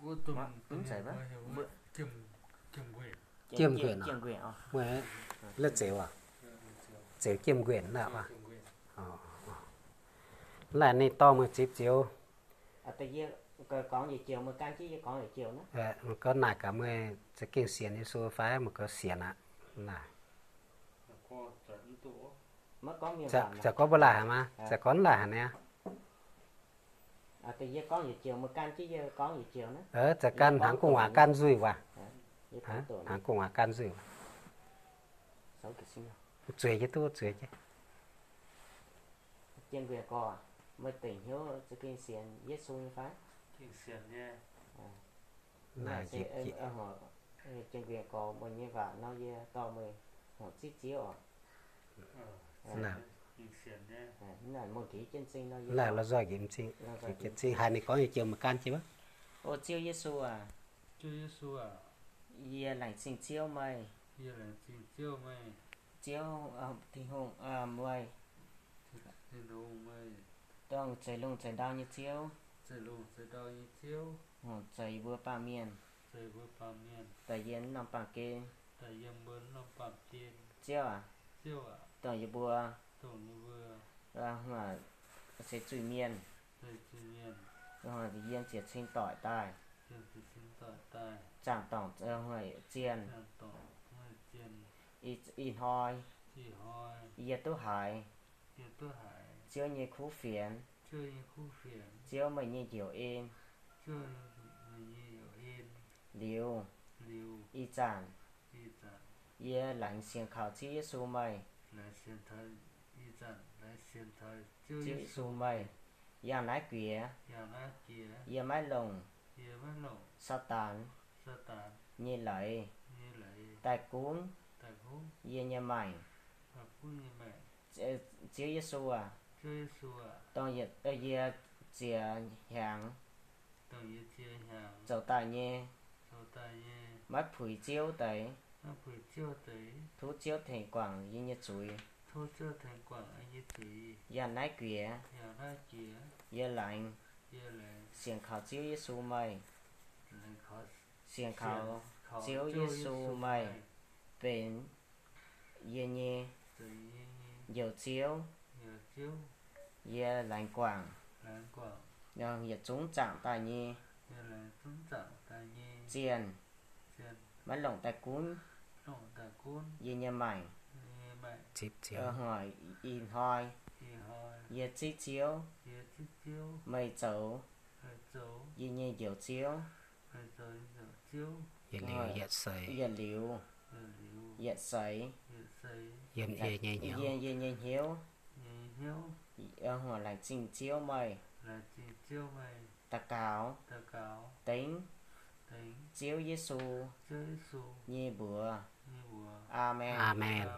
Jiem nquenc, jiem nquenc, la'zeix, zeix jiem nquenc naaiv. Naaiv ninh dorh meih zipv Ziouv. Gorngv naaic gaax meih za'gengh sienx Yesu fai? Meih gorngv sienx aqv. Naaic, za'gengh gorngv mbuo laaic haic maah, za'gengh gorngv laaic haic niaa. Za'gengh gan hnaangx gu'nguaaz gan nzuih waac. Hnaangx gu'nguaaz gan nzuih waac. Zueiz jienv duqv, zueiz jienv. Jiem nquenc gorx, meih dengc hnyouv za'gengh sienx Yesu nyei fai? Jiem nquenc gorx, meih nyei waac nor yie dorh meih hngongx zipv Ziouv oc. Naaic, mbuo nqemh jienv m'zing nor, yie dorh m'zing, haiz ninh gorngv nyei jiem meih gan jienv wuov. O Ziouv Yesu aac, yie laengz zingh Ziouv meih. Ziouv, Tin-Hungh meih, dongh zeix lungh zeix ndau nyei Ziouv, hngongx zeix yie mbuo baamh mienh, daaih yiem norm baamh gen. Ziouv aac, dongh yie mbuo se zuiz-mienh, yiem ziepc cin doic daaih, zaangc dorngc zienh. Ih hnoi yie duqv haiz Ziouv nyei kuv fienx, Ziouv meih nyei njoux en. Liuz, ih zanc yie laengz sienx kaux Ziouv Yesu meih. Ziouv Yesu meih, yangh naaiv guiex yie maiv longc Saadaan nyei leiz daaih gunv yie nyei maengc. Ziouv Yesu aac, dongh yie ziex hnyangx zoux daaih nyei maiv puix Ziouv deix, tov Ziouv tengx guangc yie nyei zuiz. Yangh naaiv guiex yie laengz sienx kaux Ziouv Yesu meih. Sienx kaux Ziouv Yesu meih benx yie nyei Njoux Ziouv. Yie laengz guangc yietc zungv zaangc daaih nyei zienh maiv longc daaih gunv yie nyei maengc. Ih hnoi yie zipv Ziouv meih zoux yie nyei Njoux Ziouv. Yietc liuz, yietc seix, yiem yie nyei hnyouv, laengz zingh Ziouv meih. Daux gaux dengv Ziouv Yesu nyei mbuox. Aamen.